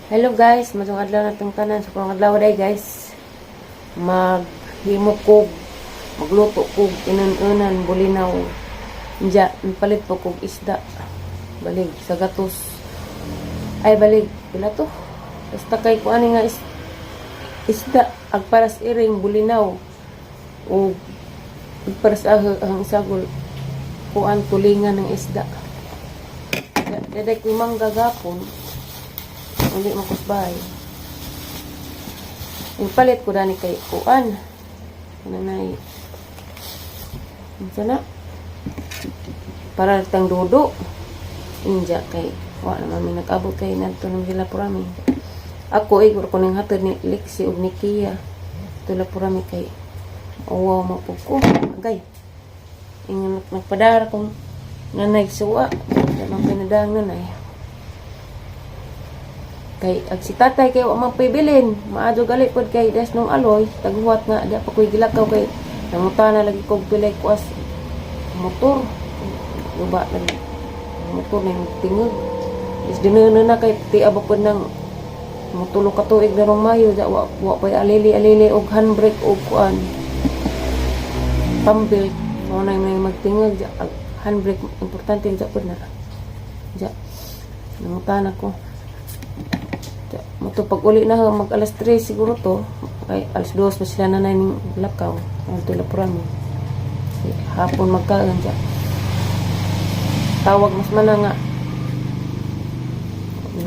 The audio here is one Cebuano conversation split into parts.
Hello guys, maayong adlaw natong tanan sa karong adlaw day, guys. Maghimo kog magluto kog inan-unan bulinaw. Inja, palit po kog isda. Balig sa gatos. Ay, balig pila to? Basta kay kuan nga isda ag paras iring bulinaw o paras ang isagol kuan tulingan ng isda. Daday ko mangga gapon. Uli mo kusbay. Yung palit ko dani kay kuan. Ano na? Unsa na? Para tang dudo. Inja kay wa naman mi nag-abot kay nadto nang sila purami. Ako ay ko ning hatod ni Lexi ug ni Kia. Tula purami kay uwaw mo po ko. Agay. Ingon nagpadara kong nanay suwa. Damang pinadang nanay. Kay ag si tatay kay wa man pibilin, maadyo gali pod kay des nung aloy, taghuwat nga di pa ko'y gilakaw kay nangutana lagi kog pilay kuas motor. Guba lagi motor ning tingog. Is dinuna na kay ti aba pod nang mutulo ka tuig na rong Mayo, da wa wa pay alili alili og handbrake og kuan pambelt mo na yung magtingog ja ag handbrake importante ja pod na ja nangutana ko. Ja, mo to pag uli na mag alas 3 siguro to kay alas 2 pa sila nanay ning lakaw ang tula mo hapon magkaon ja tawag mas mana nga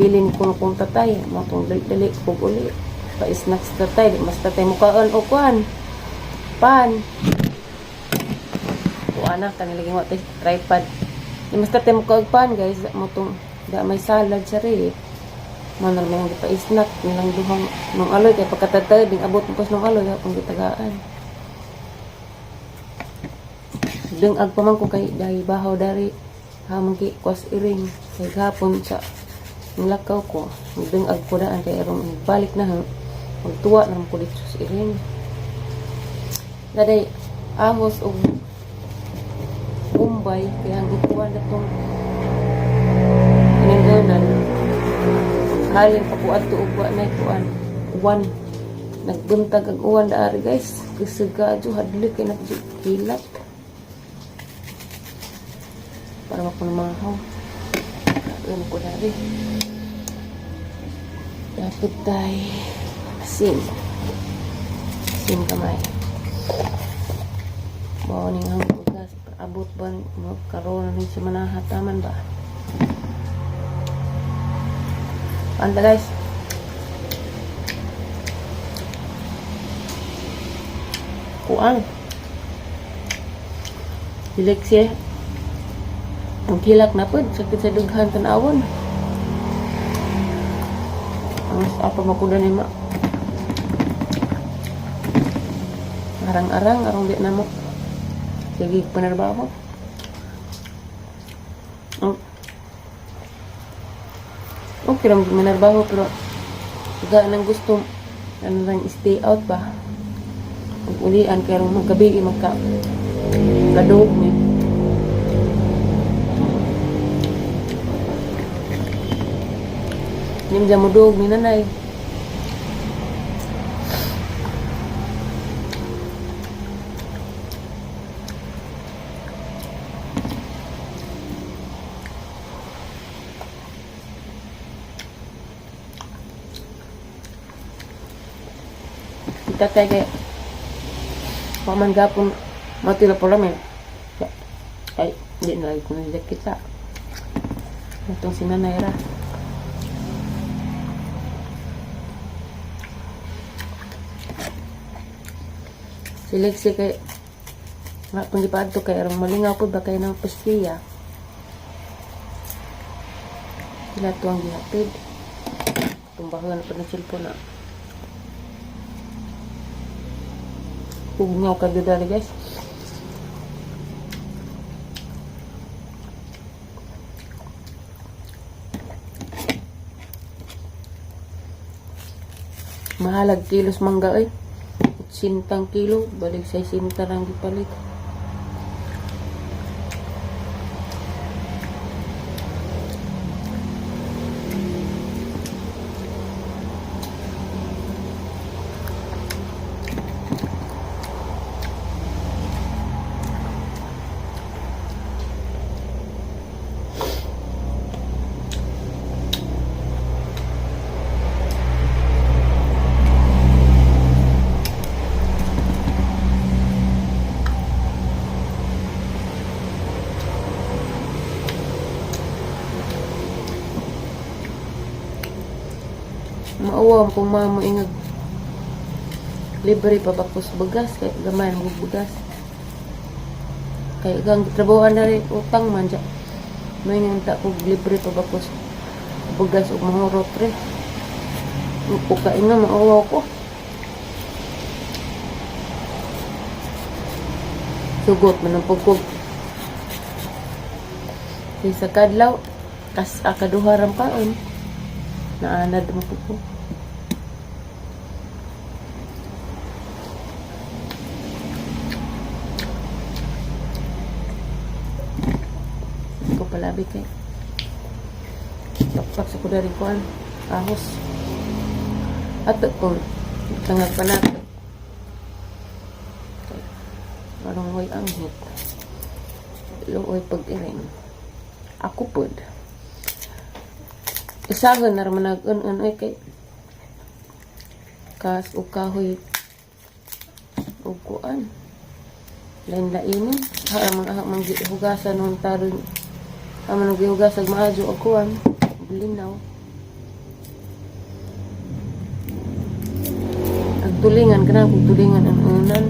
bilin ko kung tatay mo tong dali dali kog uli pa snacks tatay di mas tatay mo kaon o kuan pan kuan na kani lagi mo tay tripod di mas tatay mo kaog pan, guys, mo tong da may salad sa re man na may pa snack nilang duhang nung aloy kay pagkatatay ding abot mo pas nung aloy akong gitagaan deng ag pa man ko kay dahil bahaw dari hamon ki kwas iring kay gapon sa nilakaw ko deng ag ko daan kay aron balik na ha magtuwa na ko dito sa iring daday ahos og Bombay kaya ang ikuan na tong ininganan halin pa ko adto og wa nay kuan uwan nagbuntag ang uwan daari, guys, kusog adyo hadlok kay nagkilat para mako ng mga haw kaon ko dari dapat tay asin asin kamay bawa ning ang bugas abot ba mo karon ni sa manahataman ba. Panda, guys. Kuan. Dilexie. Ang kilak na pod sakit sa dughan tan-awon. Ang apa makuda ni ma. Arang-arang arong di na mo. Sige panarbaho. Oh. Okay lang manarbaho pero ga nang gusto ano lang stay out ba. Ug ulian kay rong maggabi magka gadog ni. Nim mo dog ni nanay. Si tatay kay wa man gapon matila po lang eh. Ay, hindi na lagi ko na kita. Itong si nanay ra. Si Lexi kay nga kung di pa adto kay arong malingaw po ba kay ng pastiya. Sila to ang gihatid. Tumbahan na pa ng cellphone na. Hugnaw ka dali, guys. Mahalag kilos mangga eh. 80 kilo, balik sa 60 lang gipalit. Mauwaw kung mamo ingag libre pa bakos bugas kay gamay mo bugas. Kay gang trabahoan na rin utang man dya. May ta kog libre pa bakos bugas ug mahurot re. Ukain nga mauwaw ko. Sugot man ang pagkog. Kay sa kadlaw kas akaduha ram kaon. Naanad mo po ko. Ko palabi kay pakpak sa kuda rin kuan ahos ato kung tangag pa nato kay marong way anghit luoy pag-iring ako pod isahon na raman nag-un-un oy kay kas ug kahoy ug kuan lain-lainin ha man ha man gihugasan nun taron ha man gihugasan maayo og kuan linaw. Ang tulingan kanang kung tulingan ang unan.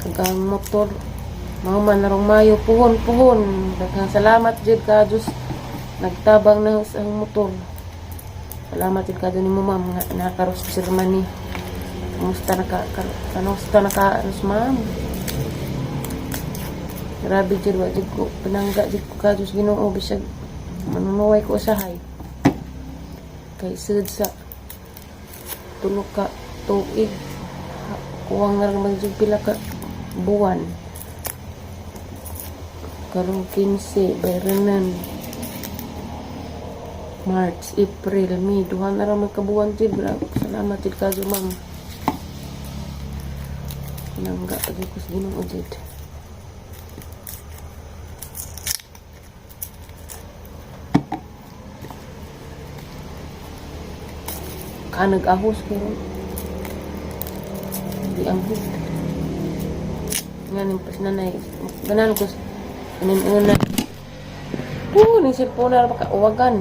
Kag ang motor mahuman na rong Mayo, puhon puhon. Daghang salamat jud ka Diyos, nagtabang na sa ang motor. Salamat jud ka nimo, ma'am, nga nakaros sa Germany. Kumusta na ka, kamusta na ka aros, ma'am? Grabe jud, wa jud ko pinangga jud ko ka Diyos Ginoo, bisag manunuway ko usahay kay sud sa tulo ka tuig, kuwang na lang jud pila ka buwan. Karong 15 bayranan, March, April, May, duha na ra man ka buwan jud. Grabe, salamat jud kayo, ma'am. Nangga pag ko sa Ginoo jud. Kanag ahos pero di ang hit. Nga ning pas nanay, ganan ko inan-una. Ning cellphone na pa uwagan.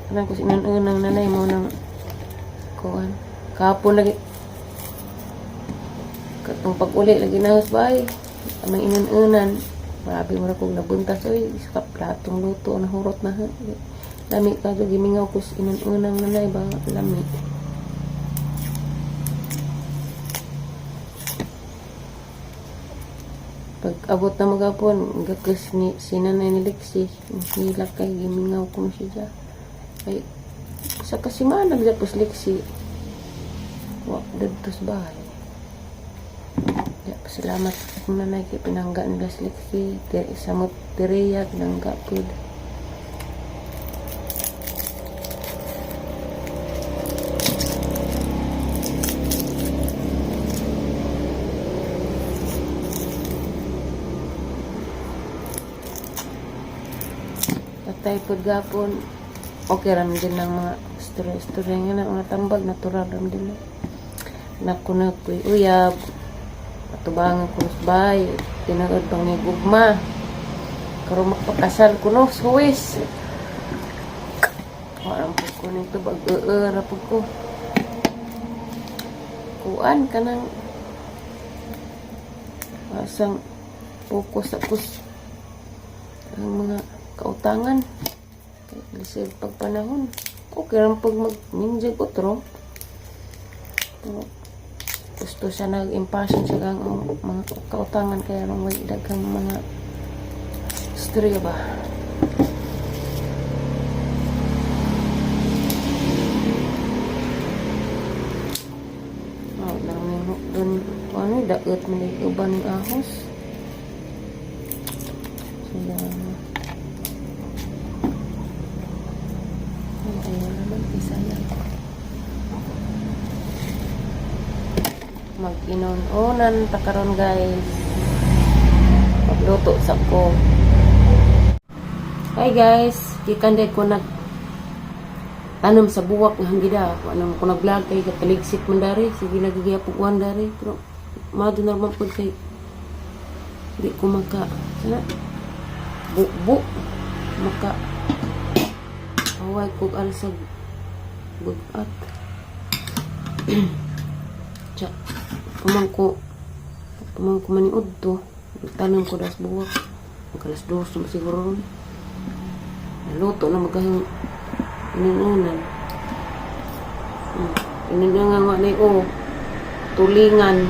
Ganan ko inan-unang nanay mo nang kuan. Kahapon lagi katong pag-uli lagi na bay. Amang inan-unan. Grabe mo na kong nabuntas oy, isa ka platong luto na hurot na. Lami ka gimingaw ko sa inan-unang nanay ba lami. Pag abot na magapon, gakus ni si nanay ni Lexi, hilak kay gimingaw ko siya. Ay, sa kasimana nagja pos Lexi. Wa didto sa bahay. Ya, pasalamat kung nanay kay pinangga nila si Lexi, samot tireya pinangga pud. Patay pud gapon. Okay ram din ng mga istorya-istorya nga na, mga tambag, natural ram din na. Naku na ko'y uyab. Atubangan ko sa bahay. Tinagod bang ni gugma. Karon magpakasal ko no, suwis. Parang po ko nito, bag-uura po ko. Kuan ka ng asang focus ako ang mga kautangan. Kay lisod pag panahon. Okay lang pag mag-ninja otro. Pero gusto siya nag-impassion siya ang mga kautangan kaya nung may daghang mga istorya ba. Oh, lang doon ano daot man yung uban ng ahos. So, yan. Ay, ayaw naman, isa lang. Mag-inon-unan ta karon, guys. Magluto sa ko. Hi guys, gikan ko nag Tanam sa buwak nga hanggida. Wa naman ko nag-vlog kay kataligsik man dari. Sige nagigiyapog dari. Pero mado na naman po kay di ko maka sana bu maka away ko alsag bugat. Tsa, pumangko maniud to. Tanam ko das buwak. Mag 2:00 naman siguro ron. Naluto na magahang inununan. Inununan nga na oh. Tulingan.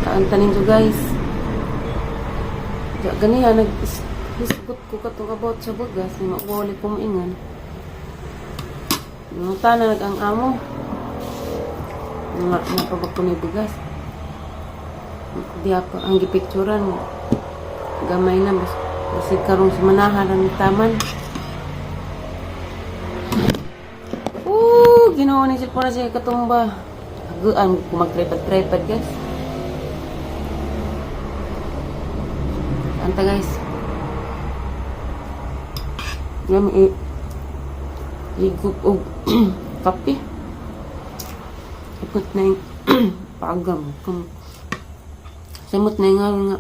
Kaantanin ko, guys. Diya, ganiha, nag-hisgot ko katong about sa bagas. Mawali ko maingan. Nung na nag ang amo. Nga, napabag ko ni bigas. Diya pa, ang gipicturan. Gamay na, basig karong sa manahan ang taman. Oo, ginawa ni cellphone na siya katumba. Aguan, kung mag-tripod-tripod, guys. Anta, guys. Yami eh. Ligog og kape. Ikot na yung pagam. Kung samot na yung nga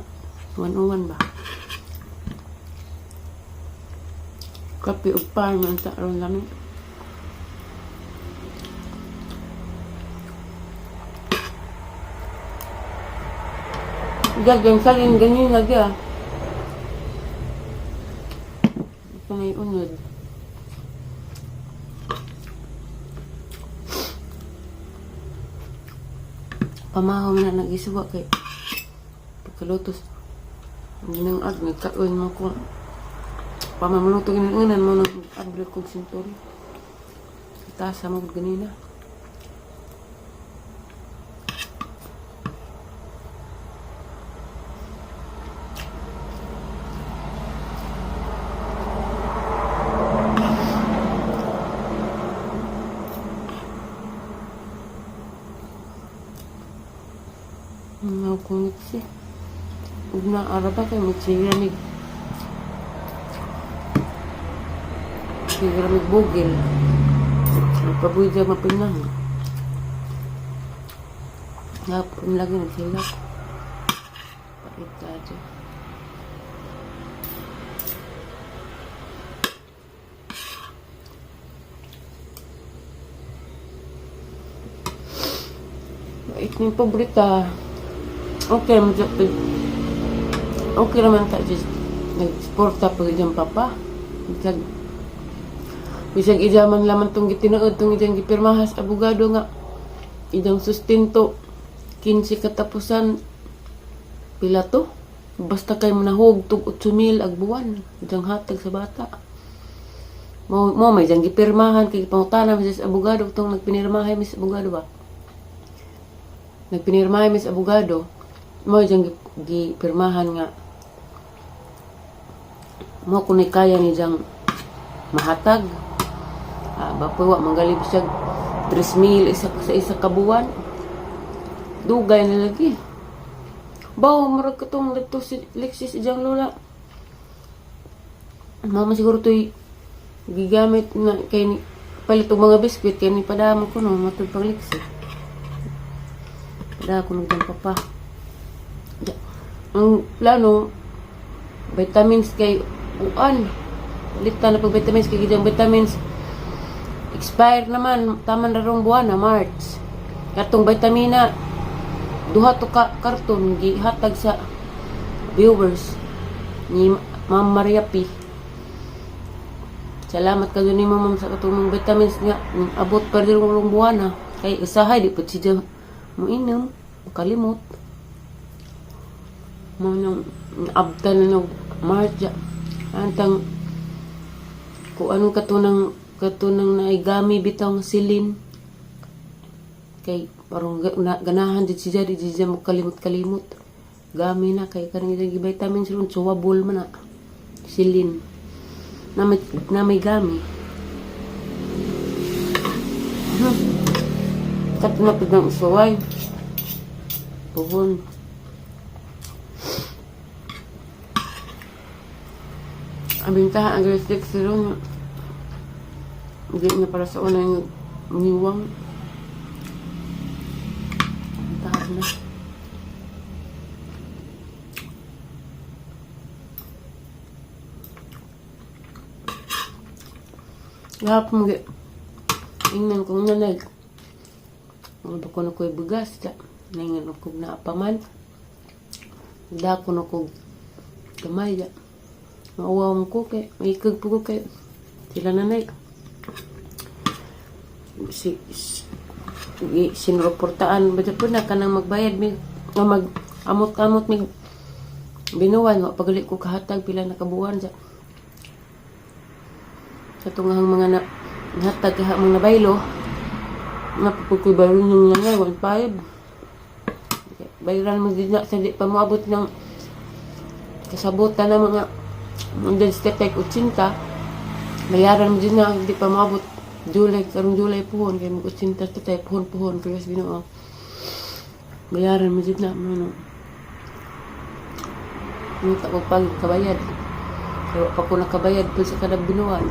101 ba? Kape og pan man sa aron lami. Gagawin salin ganyan lagi ah. Ito may unod. Pamahaw na nag-isuwa kay pagkalutos. Ang ag nagkaon mo ko. Pamamluto ginuunan mo nang abri kog sintori. Tasa mo gud ganina. Mga kung si. Ug na araba kay magsiramig. Siramig bugil. Nagpabuhi dyan mapinang. Hapon lagi nagsilak. Pait tayo. Pait ni paborita. Okay, medyo okay naman ta just nagsporta pag iyang papa. Bisag ija man laman tong gitinuod tong ijang gipirmahas abogado nga ijang sustento 15 katapusan pila to, basta kay manahog tug 8,000 ag buwan ijang hatag sa bata mo may ijang gipirmahan kay gipangutana mi sa abogado tong nagpinirmahay mi sa abogado ba, nagpinirmahay mi sa abogado mo ijang gipirmahan nga mo kunay kaya ni ijang mahatag. Ah, bapoy wa manggalib siya 3,000 isa sa isa ka buwan. Dugay na lagi. Baw, murag katong dito si Lexis ijang lola. Mama siguro to'y gigamit na kay ni, palit og mga biskwit kay ni padamo ko no matud pang Lexis. Pada ko nagdang papa. Ya. Ang plano vitamins kay uan. Litan na pag vitamins kay gidang vitamins expire naman taman na rong buwan na March. Katong vitamina duha to ka karton gihatag sa viewers ni Ma'am Maria P. Salamat ka ni mo, ma'am, sa katong mga vitamins nga abot pa rin rong buwan na. Kay usahay di pud siya mo inom, makalimot. Mo nang abtan na nog March. Antang kung anong katunang naigami bitaw nga silin kay parang ganahan di siya, di siya makalimot-kalimot gami na kay kanang itong vitamins ron suwabol man na silin na may gami. Kat na pud ng usuway puhon. Abintaha ang grade 6 ron. Hindi niya para sa una yung niwang. Ang taas na. Gahapon mo ingnan kong nanay. Ano ba ko na ko'y bugas? Nangan ko na apaman. Da ko na ko gamay. Ja. Mauwaw ko kay. Maikag po ko kay. Sila nanay. Si, si sinuportaan ba po na kanang magbayad mig nga mag amot-amot mig binuwan wa pagali ko kahatag pila na kabuwan sa sa tungahang mga na hatag kaha mga nabaylo nga pagkuy baron yung nga 1.5 bayaran mo din na sa di pa moabot ng kasabutan ng mga undan step like 80, bayaran mo din na di pa moabot July, karong July puhon kay mag 80 tatay puhon puhon kay Ginoo, bayaran mo din na mo no. Ngita ko pag kabayad. Kaya pa ko nakabayad po sa kada binuan.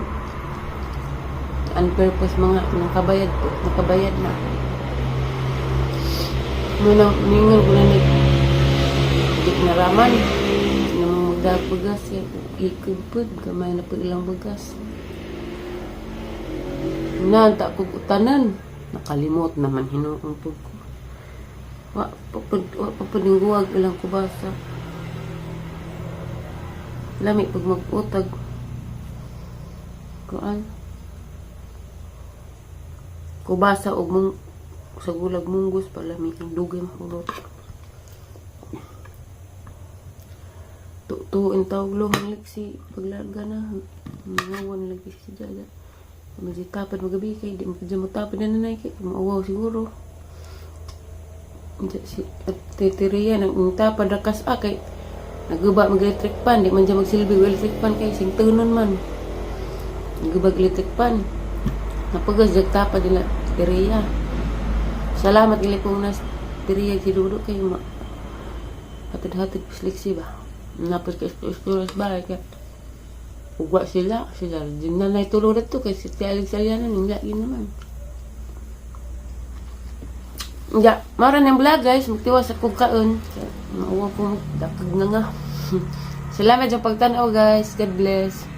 On purpose mga nakabayad po, nakabayad na. Muna, ningon ko na nag di naraman. Nang magdabagas, ikugpud, gamay na po ilang bagas. Nanta ko utanan. Nakalimot naman hinuong pud ko. Wa pa pud wa pa pud ning guwag ilang kubasa. Lami pag mag-utag. Kuan. Kubasa og mung sa gulag munggos pa lami ang dugay mahulot. Tutuin tawag lo ang liksi paglarga na. Mangawan lagi si Jaja. Medyo tapad magabi kay di mo mo tapad na nanay kay mauwaw siguro. Diya si at titiriya nang tapad rakas a kay naguba mag electric pan di man siya magsilbi og electric pan kay sing tunon man. Naguba electric pan. Napagas jag tapad nila tiriya. Salamat gili kong nas tiriya si Dudo kay ma hatid-hatid pisliksi ba. Napos kay eskwela sa balay kay ugwa sila sila di na naitulog to kay si Tia Alex hindi yun naman. Ya, mara ng vlog, guys, magtiwas sa kog kaon. Mauwa ko magdakag na nga. Salamat sa pagtan-aw, guys. God bless.